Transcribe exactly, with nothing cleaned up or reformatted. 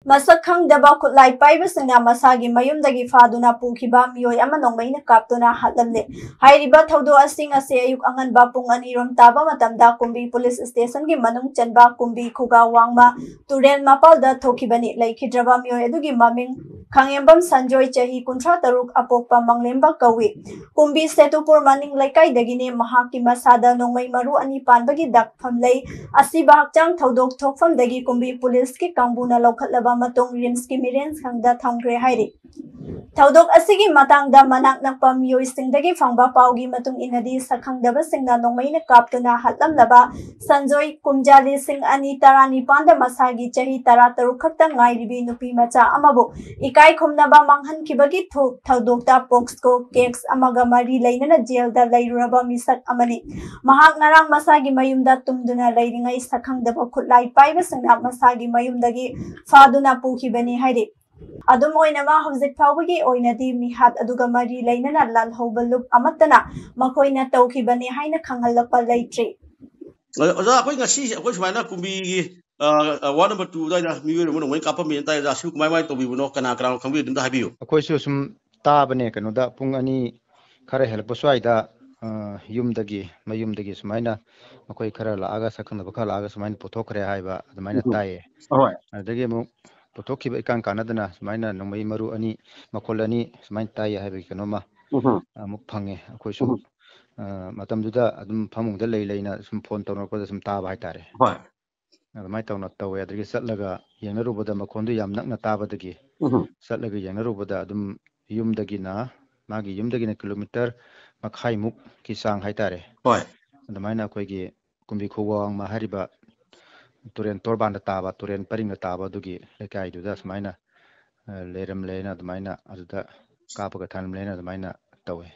ꯃꯁꯛ ꯈꯪꯗꯕ ꯈꯨꯠꯂꯥꯏ ꯄꯥꯏꯕꯁꯤꯡꯅ ꯃꯁꯥꯒꯤ ꯃꯌꯨꯝꯗꯒꯤ ꯐꯥꯗꯨꯅ ꯄꯨꯈꯤꯕ ꯃꯤꯑꯣꯏ ꯑꯃ ꯅꯣꯡꯃꯩꯅ ꯀꯥꯞꯇꯨꯅ ꯍꯥꯠꯂꯝꯂꯦ꯫ ꯍꯥꯏꯔꯤꯕ ꯊꯧꯗꯣꯛ ꯑꯁꯤ ꯉꯁꯤ ꯑꯌꯨꯛ ꯑꯉꯟꯕ ꯄꯨꯡ ꯑꯅꯤ ꯔꯣꯝ ꯇꯥꯕ ꯃꯇꯝꯗ ꯀꯨꯝꯕꯤ ꯄꯨꯂꯤꯁ ꯁ꯭ꯇꯦꯁꯟꯒꯤ ꯃꯅꯨꯡ ꯆꯟꯕ ꯀꯨꯝꯕꯤ ꯈꯨꯒꯥ ꯋꯥꯡꯃ ꯇꯨꯔꯦꯜ ꯃꯄꯥꯜꯗ ꯊꯣꯛꯈꯤꯕꯅꯤ꯫ ꯂꯩꯈꯤꯗ꯭ꯔꯕ ꯃꯤꯑꯣꯏ ꯑꯗꯨꯒꯤ ꯃꯃꯤꯡ ꯈꯥꯉꯦꯝꯕꯝ ꯁꯟꯖꯣꯏ, ꯆꯍꯤ ꯀꯨꯟꯊ꯭ꯔꯥ ꯇꯔꯨꯛ, ꯑꯄꯣꯛꯄ ꯃꯪꯂꯦꯝꯕ ꯀꯧꯏ꯫ ꯀꯨꯝꯕꯤ ꯁꯦꯇꯨꯄꯨꯔ ꯃꯅꯤꯡ ꯂꯩꯀꯥꯏꯗꯒꯤꯅꯤ꯫ ꯃꯍꯥꯛꯀꯤ ꯃꯁꯥꯗ ꯅꯣꯡꯃꯩ ꯃꯔꯨ ꯑꯅꯤ ꯄꯥꯟꯕꯒꯤ ꯗꯥꯛꯐꯝ ꯂꯩ꯫ ꯑꯁꯤꯕ ꯍꯛꯆꯥꯡ ꯊꯧꯗꯣꯛ ꯊꯣꯛꯐꯝꯗꯒꯤ ꯀꯨꯝꯕꯤ ꯄꯨꯂꯤꯁꯀꯤ ꯀꯥꯡꯕꯨꯅ ꯂꯧꯈꯠꯂꯕ ꯃꯇꯨꯡ ꯔꯤꯝꯁꯀꯤ ꯃꯤꯔꯦꯟ ꯁꯪꯗ ꯊꯝꯈ꯭ꯔꯦ ꯍꯥꯏꯔꯤ꯫ ꯊꯧꯗꯣꯛ ꯑꯁꯤꯒꯤ ꯃꯇꯥꯡꯗ ꯃꯅꯥꯛ ꯅꯛꯄ ꯃꯤꯑꯣꯏꯁꯤꯡꯗꯒꯤ ꯐꯪꯕ ꯄꯥꯎꯒꯤ ꯃꯇꯨꯡ ꯏꯟꯅꯗꯤ, ꯁꯛꯈꯪꯗꯕꯁꯤꯡꯅ ꯅꯣꯡꯃꯩꯅ ꯀꯥꯞꯇꯨꯅ ꯍꯥꯠꯂꯝꯂꯕ ꯁꯟꯖꯣꯏ ꯀꯨꯝꯖꯥ ꯂꯤꯁꯤꯡ ꯑꯅꯤ ꯇꯔꯥꯅꯤꯄꯥꯟꯗ ꯃꯁꯥꯒꯤ ꯆꯍꯤ ꯇꯔꯥꯇꯔꯨꯛ ꯈꯛꯇ ꯉꯥꯏꯔꯤꯕꯤ ꯅꯨꯄꯤ ꯃꯆꯥ ꯑꯃꯕꯨ ꯏꯀꯥꯏ ꯈꯨꯝꯅꯕ ꯃꯥꯡꯍꯟꯈꯤꯕꯒꯤ ꯊꯧ-, ꯊꯧꯗꯣꯛꯇ ꯄꯣꯛꯁꯀꯣ ꯀꯦꯁ ꯑꯃꯒ ꯃꯔꯤ ꯂꯩꯅꯅ ꯖꯦꯜꯗ ꯂꯩꯔꯨꯔꯕ ꯃꯤꯁꯛ ꯑꯃꯅꯤ꯫ ꯃꯍꯥꯛ ꯉꯔꯥꯡ ꯃꯁꯥꯒꯤ ꯃꯌꯨꯝꯗ ꯇꯨꯝꯗꯨꯅ ꯂꯩꯔꯤꯉꯩ ꯁꯛꯈꯪꯗꯕ ꯈꯨꯠꯂꯥꯏ ꯄꯥꯏꯕꯁꯤꯡꯅ ꯃꯁꯥꯒꯤ ꯃꯌꯨꯝꯗꯒꯤ ꯐꯥꯗꯨꯅ ꯄꯨꯈꯤꯕꯅꯤ ꯍꯥꯏꯔꯤ꯫ ꯑꯗꯨꯝ ꯑꯣꯏꯅꯃꯛ, ꯍꯧꯖꯤꯛ ꯐꯥꯎꯕꯒꯤ ꯑꯣꯏꯅꯗꯤ ꯃꯤꯍꯥꯠ ꯑꯗꯨꯒ ꯃꯔꯤ ꯂꯩꯅꯅ ꯂꯥꯜꯍꯧꯕ ꯂꯨꯞ ꯑꯃꯠꯇꯅ ꯃꯈꯣꯏꯅ ꯇꯧꯈꯤꯕꯅꯤ ꯍꯥꯏꯅ ꯈꯪꯍꯜꯂꯛꯄ ꯂꯩꯇ꯭ꯔꯤ꯫ ꯑꯣꯖꯥ, ꯑꯩꯈꯣꯏ ꯉꯁꯤ ꯑꯩꯈꯣꯏ ꯁꯨꯃꯥꯏꯅ ꯀꯨꯝꯕꯤꯒꯤ, ꯑ, ꯑ, ꯋꯥꯔꯗ ꯅꯝꯕꯔ ꯇꯨ ꯑꯗꯨꯋꯥꯏꯗ ꯃꯤꯑꯣꯏ ꯑꯃ ꯅꯣꯡꯃꯩ ꯀꯥꯞꯄꯝꯃꯦꯅ ꯇꯥꯏ꯫ ꯑꯣꯖꯥ, ꯁꯤꯕꯨ ꯀꯃꯥꯏ ꯀꯃꯥꯏꯅ ꯇꯧꯕꯤꯕꯅꯣ? ꯀꯅꯥ ꯀꯅꯥꯅꯣ ꯈꯪꯕꯤꯔꯗꯤ ꯑꯝꯇ ꯍꯥꯏꯕꯤꯌꯨ꯫ ꯑꯩꯈꯣꯏꯁꯨ ꯁꯨꯝ ꯇꯥꯕꯅꯦ, ꯀꯩꯅꯣꯗ ꯄꯨꯡ ꯑꯅꯤ ꯈꯔ ꯍꯦꯜꯂꯛꯄ ꯁ꯭ꯋꯥꯏꯗ, ꯑ, ꯌꯨꯝꯗꯒꯤ, ꯃꯌꯨꯝꯗꯒꯤ ꯁꯨꯃꯥꯏꯅ ꯃꯈꯣꯏ ꯈꯔ ꯂꯥꯛꯑꯒ, ꯁꯛꯈꯪꯅꯕ ꯈꯔ ꯂꯥꯛꯑꯒ ꯁꯨꯃꯥꯏꯅ ꯄꯨꯊꯣꯛꯈ꯭ꯔꯦ ꯍꯥꯏꯕ ꯑꯗꯨꯃꯥꯏꯅ ꯎꯝ꯫ ꯇꯥꯏꯌꯦ꯫ ꯍꯣꯏ꯫ ꯑꯗꯨꯗꯒꯤ ꯑꯃꯨꯛ ꯄꯨꯊꯣꯛꯈꯤꯕ ꯏꯀꯥꯟ ꯀꯥꯟꯅꯗꯅ ꯁꯨꯃꯥꯏꯅ ꯅꯣꯡꯃꯩ ꯃꯔꯨ ꯑꯅꯤ, ꯃꯈꯣꯜ ꯑꯅꯤ ꯁꯨꯃꯥꯏꯅ ꯇꯥꯏꯌꯦ ꯍꯥꯏꯕꯒꯤ ꯀꯩꯅꯣꯝꯃ ꯎꯝ꯫ ꯑꯃꯨꯛ ꯐꯪꯉꯦ꯫ ꯑꯩꯈꯣꯏꯁꯨ, ꯎꯝ꯫ ꯑ, ꯃꯇꯝꯗꯨꯗ ꯑꯗꯨꯝ ꯐꯃꯨꯡꯗ ꯂꯩ ꯂꯩꯅ ꯁꯨꯝ ꯐꯣꯟ ꯇꯧꯅꯔꯛꯄꯗ ꯁꯨꯝ ꯇꯥꯕ ꯍꯥꯏꯇꯥꯔꯦ꯫ ꯍꯣꯏ꯫ ꯑꯗꯨꯃꯥꯏꯅ ꯇꯧꯅ ꯇꯧꯋꯦ꯫ ꯑꯗꯒꯤ ꯆꯠꯂꯒ ꯌꯦꯡꯅꯔꯨꯕꯗ, ꯃꯈꯣꯟꯗꯨ ꯌꯥꯝ ꯅꯛꯅ ꯇꯥꯕꯗꯒꯤ ꯎꯝ꯫ ꯆꯠꯂꯒ ꯌꯦꯡꯅꯔꯨꯕꯗ ꯑꯗꯨꯝ ꯌꯨꯝꯗꯒꯤꯅ, ꯃꯥꯒꯤ ꯌꯨꯝꯗꯒꯤꯅ ꯀꯤꯂꯣꯃꯤꯇꯔ ꯃꯈꯥꯏꯃꯨꯛꯀꯤ ꯆꯥꯡ ꯍꯥꯏꯇꯥꯔꯦ꯫ ꯍꯣꯏ꯫ ꯑꯗꯨꯃꯥꯏꯅ ꯑꯩꯈꯣꯏꯒꯤ ꯀꯨꯝꯕꯤ ꯈꯨꯋꯥꯡꯃ ꯍꯥꯏꯔꯤꯕ ꯇꯨꯔꯦꯟ ꯇꯣꯔꯕꯥꯟꯗ ꯇꯥꯕ, ꯇꯨꯔꯦꯟ ꯄꯔꯤꯡꯗ ꯇꯥꯕ ꯑꯗꯨꯒꯤ ꯂꯩꯀꯥꯏꯗꯨꯗ ꯁꯨꯃꯥꯏꯅ, ꯑ, ꯂꯩꯔꯝꯂꯦꯅ ꯑꯗꯨꯃꯥꯏꯅ ꯑꯗꯨꯗ ꯀꯥꯞꯄꯒ ꯊꯅꯝꯂꯦꯅ ꯑꯗꯨꯃꯥꯏꯅ ꯇꯧꯋꯦ꯫